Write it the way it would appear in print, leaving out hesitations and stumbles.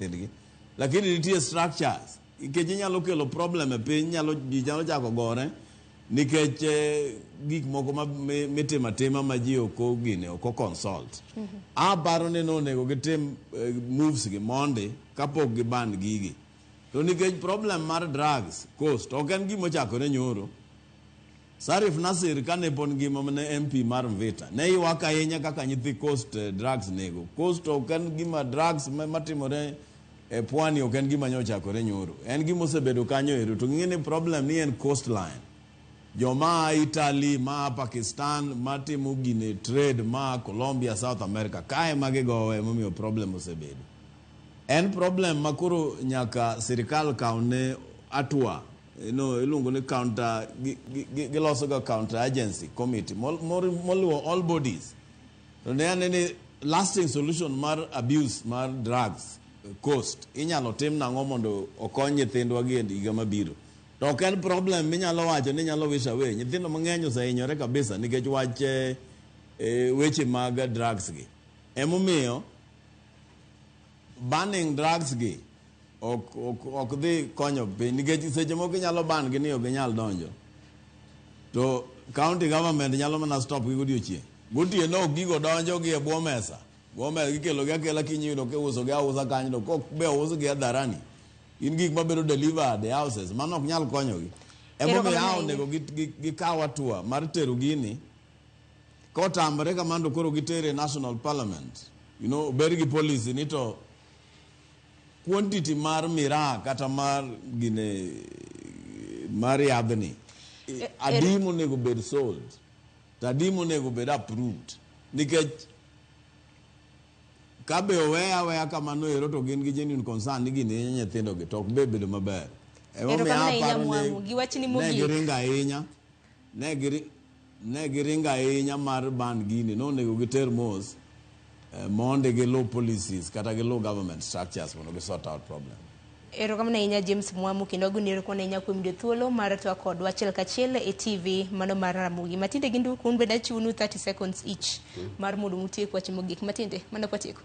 nyithindgi. Lakini nitie structures nikech inyalo kelo problem e piny, nyalo ji nyalo chako gore nikech gik moko ma mitimo atima ma ji ok ogine ok o consult. Aparo ni nonego gitim moves gi mondi kapok giban gigi. To nikech problem mar drugs coast ok en gima ochakore nyoro. Sarif Nasir kane pod ngima mane MP mar Mvita ne ywak ahinya kaka nyithi coast drugs nego. Coast ok en gima drugs matimore e pwani ok en gima nyochakore nyoro. En gima osebedo kanyo ero to ging'e ni problem ni en coastline. Joma a Italy, ma a Pakistan, matimo gine trade, ma a Colombia, South America, kae ma gigowe emomiyo problem osebedo. En problem ma koro nyaka sirikal kawne hatua. No, iluongo ni counter, giloso ga counter agency committee moluwo all bodies. To ne ane ni lasting solution mar abuse mar drugs coast inyalo tim nang'o mondo okony nyithindwa gi e higa mabiro. To ok en problem minyalo wacho ni inyalo wish away. Nyithindo mang'eny osehinyore kabisa nikech wach weche mag drugs gi. Emomiyo banning drugs gi ok dhi konyo piny nikech seche moko inyalo ban gi ni ok ginyal donjo. To county government nyalo mana stop gi godiochieng'. Gotieno ok gigo donjo gi e bwo mesa. Bwo mesa gikelo gi akela kiny iyudo kiuso gi ausa kanyo to kok be ous gi hadharani. Gin gik mabedo delivered e houses mano ok nyal konyogi. Emomiyo Erokamano onego gikaw hatua mar tero gini. Kotamore kamano to koro gitere national parliament. Obed gi policy ni to quantity mar miraa kata mar gine mar yadhni adi monego bed sold to adi monego bed approved nikech ka be oweye aweya kamano ero to gin gi genuine concern ni gini hinyo nyithindo gi to ok be bedo maber. Emomiyo Erokamano ahinya aparo ni Mwamu. Gi wachni ne mogik. giringo ahinya, ne giringo ahinya mar ban gini nonego giter mos mondi giluw policies kata giluw government structures mondo gi sort out problem. Erokamano ahinya James Mwamu kendo agoni erokamano ahinya kuom yudo thuolo mar twak kodwa achiel kachiel e TV mano mar Ramogi. Matinde gi Nduku un bende achiwonu 30 seconds each mar mondo utiek wach mogik. Matinde, mano kwatieko.